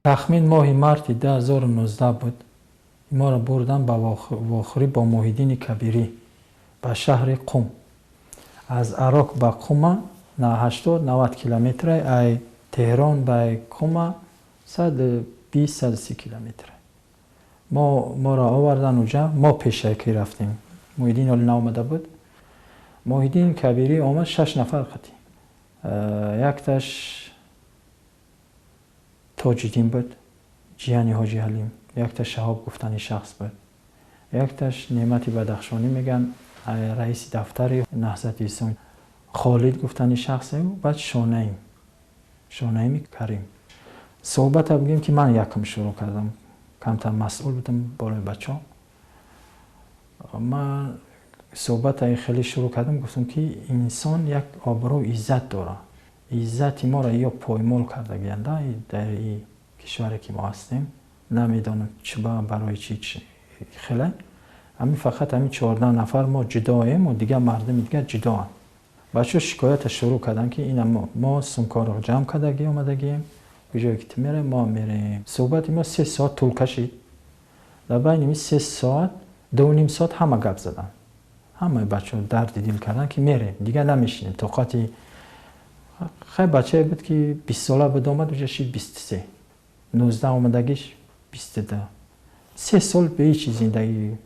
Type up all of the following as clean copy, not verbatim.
Тахмин моҳи марти 2019 буд, моро бурдан ба вохӯрӣ бо Муҳиддини Кабирӣ ба шаҳри Қум. Аз Арок ба Қума 80-90 километра, ай Теҳрон ба Қума 120-130 километра. Моро овардан уҷа, мо пешакӣ рафтем. Муҳиддин ҳоле наомада буд. Муҳиддин Кабирӣ омад шаш нафар қатӣ. Якташ Тоҷиддин буд, ҷияни Ҳоҷи Ҳалим, якташ Шаҳоб гуфтани шахс буд, якташ Неъмати Бадахшонӣ мегӯянд, раиси дафтари Наҳзати Ислом, Холид гуфтани шахсе, баъд Шонаим, Шонаими Карим. Суҳбата бигӯем, ки ман якум шурӯъ кардам, камтар масъул будам болои бачаҳо. Ман суҳбата хеле шурӯъ кардам, гуфтам, ки инсон як обрӯ, иззат дорад. Иззати моро ё поймол кардагианда дар кишваре, ки мо ҳастем. Намедонам, чиба, барои чи хеле ҳамин, фақат ҳамин 14 нафар мо ҷудоем, дигар мардуми дигар ҷудоанд. Бачаҳо шикоята шурӯъ карданд, ки ина мо сумкаро ҷамъ кардагӣ омадагием, куҷое ки ту мерем, мо мерем. Суҳбати мо 3 соат тӯл кашид. Дар байни ин 3 соат 2,5 соат ҳама гап заданд, ҳамаи бачаҳо дарди дил карданд, ки мерем, дигар намешинем тоқати. Хай, бачае буд, ки 20сола буд, омад уҷа шид 23, 19 омадагиш 22. 3 сол бе ҳечи зиндагӣ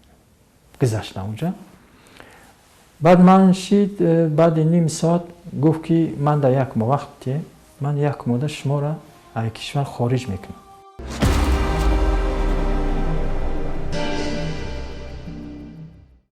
гузаштам уҷа. Баъд ман шид, баъди ним соат гуфт, ки ман дар як моҳ вақт, ман як моҳда шуморо аз кишвар хориҷ мекунам.